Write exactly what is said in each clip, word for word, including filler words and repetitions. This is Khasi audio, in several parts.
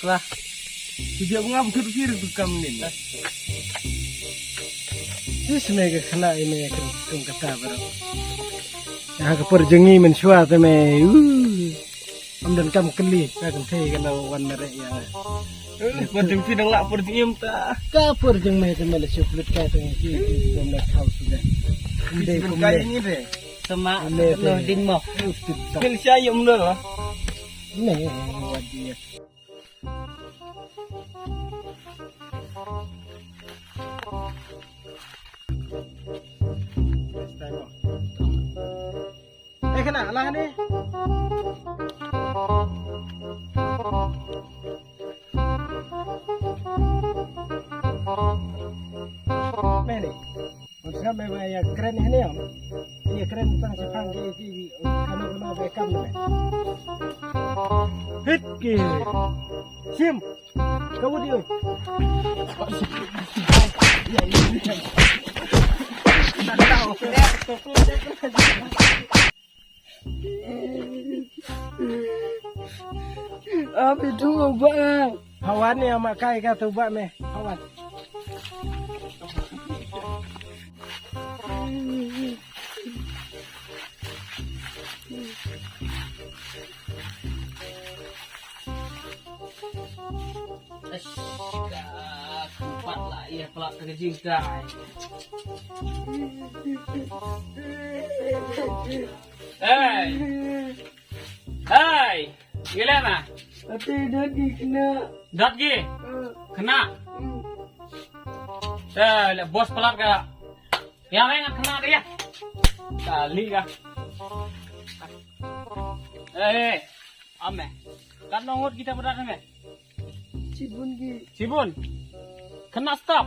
Lah. Ki jia bunga bukut pir tu kam nin. Tis me ka khana i me ka kum kata bro. Ya ka por jong i men shwa te me. Uh. Am dan kam kli ka kan thei ka na wan na re ya. Eh, por jong phi dang lah por jong i em ta. Ka por jong me te me le shu plut ka te ki ki kum na khau su de. Kum de kum de. Ni de. Sama no ding mo. Pil sha yum no. Ne, wadi. Eh, kena lah ni. Meh ni. Maksud me ba ya kren ini ya. Ya kren tang sepang ki ki kano kano be kam ni. Hit ki. Sim. Kamu dia. Abi tu ba. Hawan ni ama kai ka tu ba me. Hawan. Eish, ka kumpat la ïa plat ka jingkai. Hey! Hey! Ngi leh ma? Ate dot gi kena. Dot gi? Eh. Kena? Hmm. Eh, leh bos plat ka. Ïa, ïa, kena ka ïa. Kali ka. Eh, eh. Ame. Katno ngut kita berat ame? Shibun ki. Shibun. Kena stop.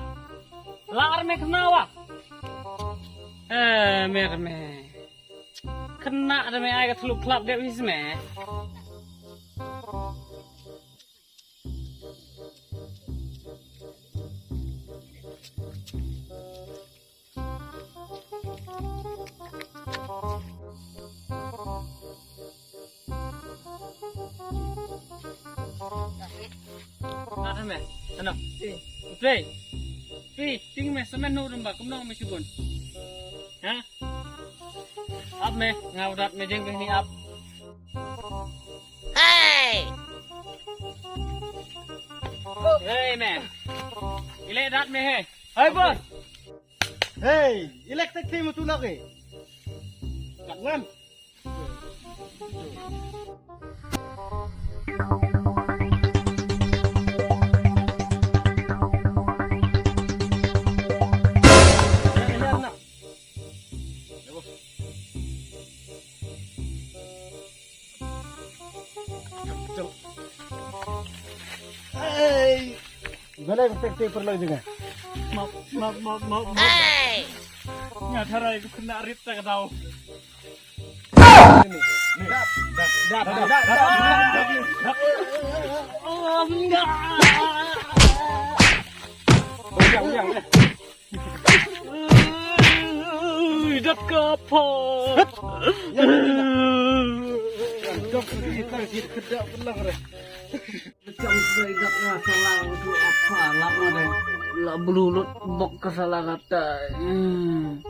Lar me kena wa. Eh, mer me. Kena da me ai ka thlup khlap dep his me. Ate me, ano? Phi. Phi. Phi, ting me, semen no rumba, kumno me shibun. Ha? Ap me, nga udat me jeng ni ap. Hey! Hey me. Ile dat me he. Hey boss. Hey, electric team tu lagi. Kat ngam. Hey. Balai tek tek perlu juga. Map, map, map, map, map. Hey. Nga tharai ku kena rit ta ka dau. Ni, ni. Dap, dap, dap, dap, dap, dap. Oh, enggak. Ujang, ujang, ujang. Ui, dat ka pha. Macam tu dah nga salah tu apa lap ma deh. La blulut bok ka salah kata. Hmm.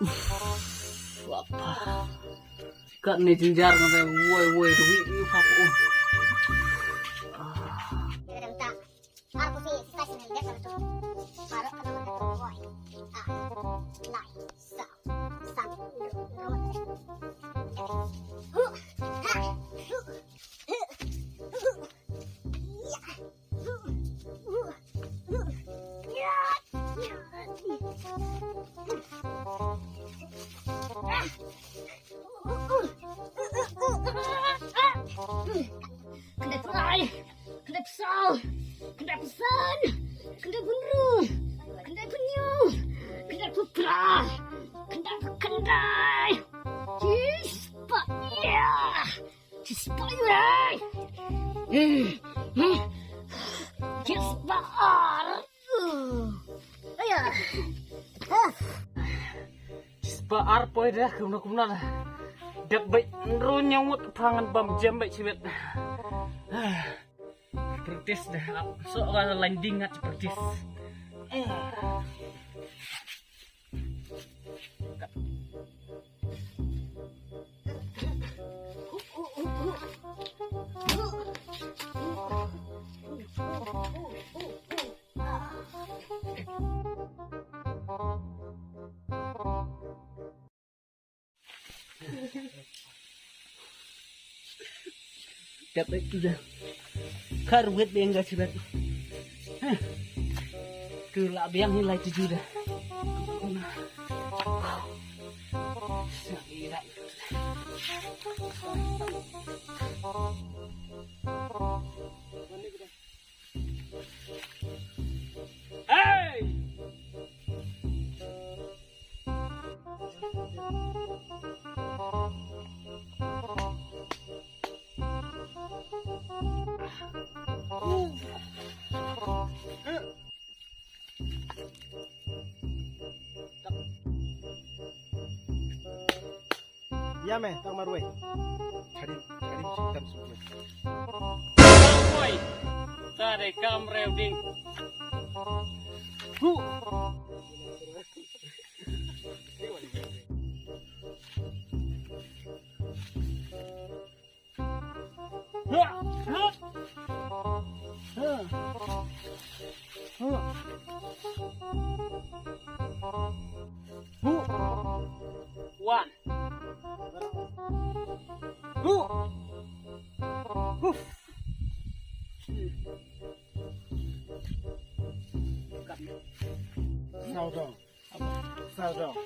Uff, apa. Kat ni jenjar nga deh. Woi, woi, duit ni apa. Oh. Ah. Ar pusi sesai sini lihat satu. Baru kena makan tu boy. Ah, lai, sa, san, ru, ru. Hu, ha, hu, hu, hu. Ya. Hu, hu, hu. Ya. Ah. Kynde prai, kynde psal, kynde psan, kynde pynru, kynde pynïu, kynde pynpra, kynde pynkyndai. Chispah ïa, chispah ïa. Chispah ar. Aya. Spah ar poi dah, kumno kumno dah. Dak bait nru nyawut pangan bam jem bait chiwet. Practice dah. So ka landing ngat practice. Dep ai tu dah. Kar wet beng ga sibet. Heh. Tu la biang ni lai tu dah. Sa ira. Hey! Ïa me, tang marwei. Charim, charim, chitam sukwe. Woi, tare kam rew ding. Hu. One. Saw dong. Saw dong.